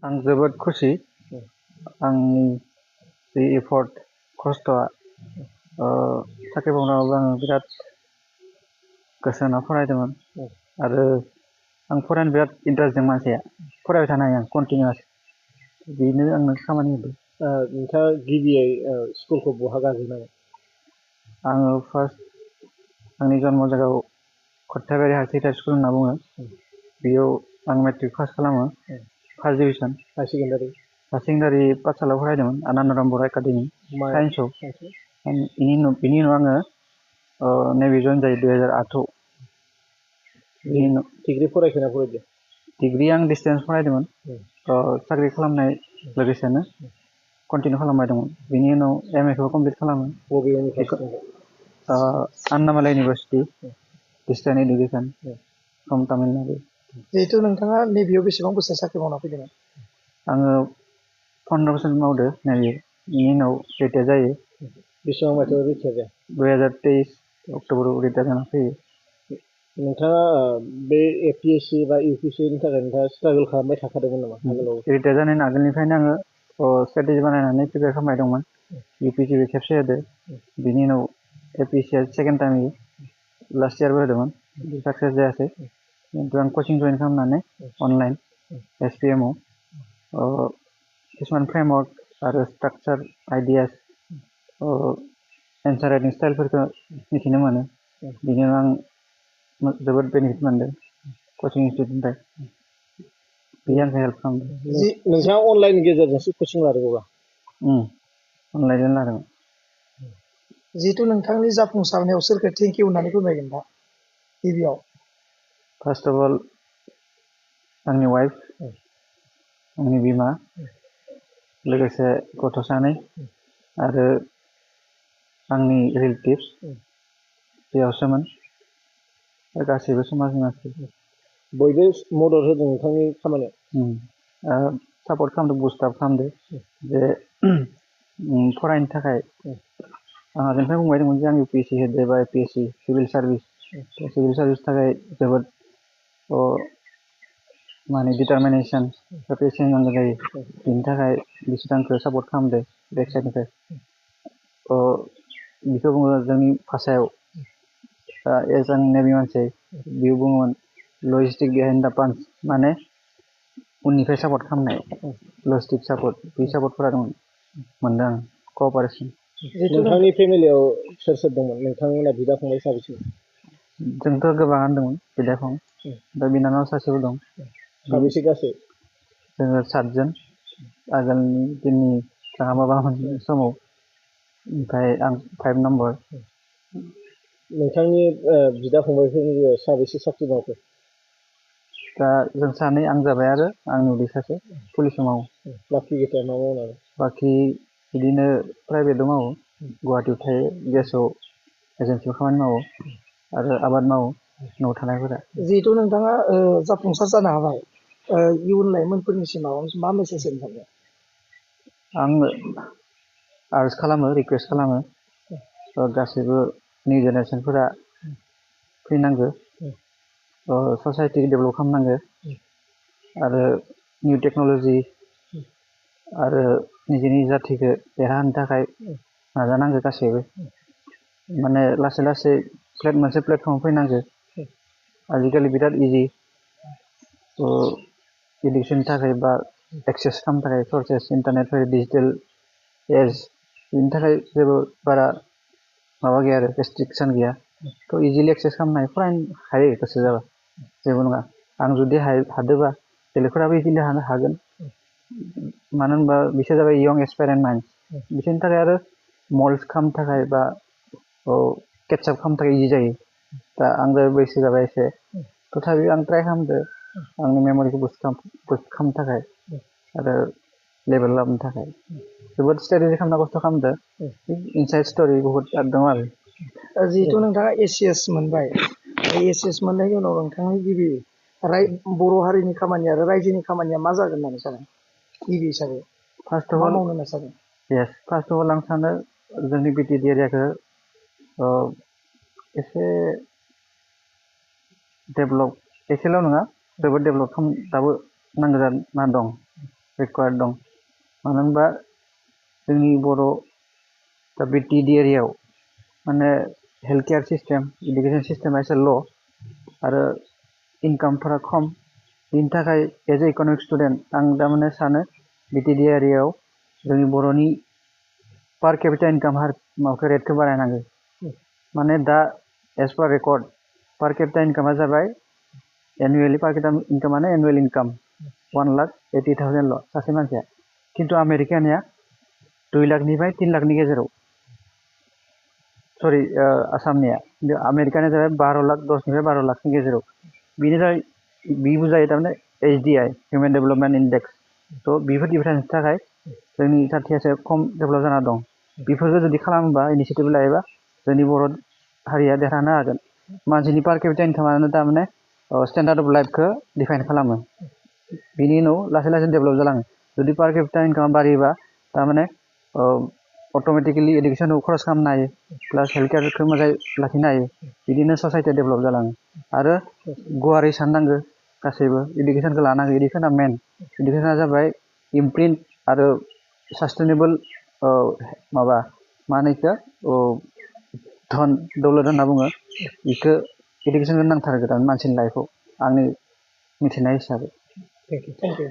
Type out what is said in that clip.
आं जोबोद खुसि आंनि जि एफर्ट खस्थ'आ साख्रि मावनायावबो आङो बिराद गोसो होना फरायदोंमोन आरो आं फरायनो बिराद इन्टारेस्ट दं मानसिया फरायबाय थानो हायो आं कन्टिनिउआस बेनो आंनो खामानि होदों। नोंथाङा गिबियै स्कुलखौ बहा गाजेननाय? आङो फार्स्ट आंनि जन्म जायगायाव खथ्राबारि हायार सेकेन्डारि स्कुल होनना बुङो बेयाव आं मेट्रिक पास खालामो फार्स्ट डिभिजन। हायार सेकेन्डारि पाठशालायाव फरायदोंमोन आनन्दराम बर' एकाडेमि साइन्सआव। बिनि उनाव आङो नैबे जइन जायो 2008आव। डिग्री फरायखोना फरायदों? डिग्री आं डिसटेन्स फरायदोंमोन साख्रि खालामनाय लोगोसेनो कन्टिनिउ खालामबाय दंमोन। बिनि उनाव एम एखौ कमप्लिट खालामो। बबे university? Annamalai university distance education from Tamil Nadu. जिहेतु नोंथाङा नेभियाव बेसेबां बोसोर साख्रि मावना फैदोंमोन? आङो 15 बोसोर मावदो नेभि। बिनि उनाव रिटायार जायो। बेसेबां मायथाइयाव रिटायार जाया? 2023 अक्ट'बराव रिटायार जाना फैयो। नोंथाङा बे एपिएससि बा इउपिएससिनि थाखाय नोंथाङा स्ट्रागल खालामबाय थाखादोंमोन नामा आगोलाव? रिटायार जानायनि आगोलनिफ्रायनो आङो स्ट्रेटेजि बानायनानै प्रिपेयार खालामबाय दंमोन। इउपिएससिबो खेबसे होदो बिनि उनाव एपिएससिया सेकेन्ड टाइम लास्ट इयारबो होदोंमोन साक्सेस जायासै। खिन्थु आं कचिं जइन खालामनानै अनलाइन एसपिएमआव किसुमान फ्रेमवर्क आरो स्ट्राक्चार आइडियास एन्सार राइटिं स्टाइलफोरखौ मिथिनो मोनो। बिनि उनाव आं जोबोद बेनिफिट मोनदों कचिं इनस्टिट्युटनिफ्राय। बेयो आंखौ हेल्प खालामदों। नोंथाङा अनलाइननि गेजेरजोंसो कचिं लादोंबा? अनलाइनजों लादोंमोन। जिहेतु नोंथांनि जाफुंसारनायाव सोरखौ थेंक इउ होननानै फोरमायगोन दा गिबियाव? फार्स्ट अफ अल आंनि वाइफ, आंनि बिमा, लोगोसे गथ' सानै आरो आंनि रिलेटिभ्स बेयावसोमोन गासैबो समाजनि मानसि। बयबो मदद होदों नोंथांनि खामानियाव? सापर्ट खालामदों, बुस्टआप खालामदों जे फरायनो थाखाय। आं आगोलनिफ्राय बुंबाय दंमोन जे आं इउपिएससि होदो बा एपिएससि सिभिल सार्भिस थाखाय जोबोद माने डिटारमिनेसन पेसेन्स नांगौ जायो। बिनि थाखाय बिसोर आंखौ सापर्ट खालामदों बेक साइडनिफ्राय। बेखौ बुङो जोंनि भाषायाव एज आं नेभि मानसि बेयो बुङोमोन लजिस्टिक बिहाइन्ड दा पान्च, माने उननिफ्राय सापर्ट खालामनाय लजिस्टिक सापर्ट। बे सापर्टफोरा मोनदों आं कअपारेसन। नोंथांनि फेमिलियाव सोर सोर दंमोन? नोंथांमोना बिदा फंबाय साबेसे? जोंथ' गोबाङानो दंमोन बिदा फंबाय, दा बिनानाव सासेबो दं। साबेसे गासै? जोङो 7 जन आगोलनि दिननि बाबामोन समाव। ओमफ्राय आं 5 नम्बर। नोंथांनि बिदा फंबायफोरनि साबेसे साख्रि मावखो? दा जों सानै, आं जाबाय आरो आंनि उदै सासे पुलिसाव मावो। बाखि गिता मा मावनानै? बाखि बिदिनो प्राइभेटआव मावो, गुवाहाटियाव थायो, गेसाव एजेन्सियाव खामानि मावो आरो आबाद मावो न'आव थानायफोरा। जिहेतु नोंथाङा जाफुंसार जानो हाबाय, इयुन लाइमोनफोरनिसिम मा मेसेज होनो सानो? आं आर्ज खालामो, रिकुवेस्ट खालामो गासैबो निउ जेनेरेसनफोरा फैनांगौ, ससाइटिखौ डेभेलप खालामनांगौ आरो निउ टेक्न'लजि आरो निजेनि जाथिखौ देरहाहोनो थाखाय नाजानांगौ गासैबो। माने लासै लासै मोनसे प्लेटफर्माव फैनांगौ। आजिखालि बिराद इजि इडुकेसननि थाखाय बा एक्सेस खालामनो थाखाय सर्सेस इन्टारनेटफोर डिजिटेल एज, बिनि थाखाय जेबो बारा माबा गैया आरो रेस्ट्रिकसन गैया। थ' इजिलि एक्सेस खालामनो हायो, फरायनो हायो गोसो जाबा, जेबो नङा। आं जुदि हादोंबा बेलेगफोराबो इजिलि हागोन। मानो होनबा बिसोर जाबाय यं एसपायरेन्ट माइन्ड, बिसोरनि थाखाय आरो मल्ड खालामनो थाखाय बा केटचाप खालामनो थाखाय इजि जायो। दा आंबो बैसो जाबाय एसे, तथापि आं ट्राइ खालामदो आंनि मेम'रिखौ बुस्ट खालामनो थाखाय आरो लेभेल लाबोनो थाखाय जोबोद स्ट्रेटेजि खालामना खस्थ' खालामदो। इनसाइड स्ट'रि बहुद दं आरो। जिहेतु नोंथाङा एसिएस मोनबाय, एसिएस मोननायनि उनाव नोंथांनि गिबि बर' हारिनि खामानि आरो रायजोनि खामानिया मा जागोन होननानै सानो गिबि हिसाबै? फार्स्ट अफ मा अल मावनो होनना सानो? फार्स्ट अफ अल आं सानो जोंनि बिटिएडि एरियाखौ एसे डेभेलप, एसेल' नङा जोबोद डेभेलप दाबो नांगौ जाना दं। रिक्वायर्ड दं मानो होनबा जोंनि बर' दा बिटिएडि एरियायाव माने हेल्थ केयार सिस्टेम इडुकेसन सिस्टेमा एसे ल' आरो इनकामफोरा खम बिनि थाखाय एज ए इक'नमिक स्टुडेन्ट आं दा माने सानो बिटिएडि एरियायाव जोंनि बर'नि पार केपिटा इनकाम माबाखौ रेटखौ बारायनांगौ माने दा एज पार रेकर्ड पार केपिटा इनकामा जाबाय एनुवेलि पार केपिटा इनकामानो एनुवेल इनकाम 1,80,000 सासे मानसिया खिन्थु आमेरिकानिया 2 लाखनिफ्राय 3 लाखनि गेजेराव सरि आसामनिया आमेरिकानिया जाबाय 12 लाख 10निफ्राय 12 लाखनि गेजेराव बेनो जाबाय बि बुजायो थारमाने HDI हिउमेन डेभेलपमेन्ट इन्डेक्स थ' बेफोर डिफारेन्सनि थाखाय जोंनि जाथिया एसे खम डेभेलप जाना दं बेफोरखौ जुदि खालामोबा इनिसियेटिभ लायोबा जोंनि बर' हारिया देरहानो हागोन मानसिनि पार केपिटा इनकामानो थारमाने स्टेन्डार्ड अफ लाइफखौ डिफाइन खालामो बिनि उनाव लासै लासै डेभेलप जालाङो जुदि पार केपिटा इनकामा बारायोबा थारमाने अट'मेटिकेलि इडुकेसनाव खरस खालामनो हायो प्लास हेल्थ केयारखौ मोजाङै लाखिनो हायो बिदिनो ससाइटिया डेभेलप जालाङो आरो गुवारै साननांगौ गासैबो इडुकेसनखौ लानांगौ इडुकेसना मेन इडुकेसना जाबाय इमप्रिन्ट आरो सास्टेनेबल माबा मा होनो बेखौ धन दौलत होनना बुङो बेखौ इडुकेसनखौ नांथारगौ मानसिनि लाइफआव आंनि मिथिनाय हिसाबै थेंक इउ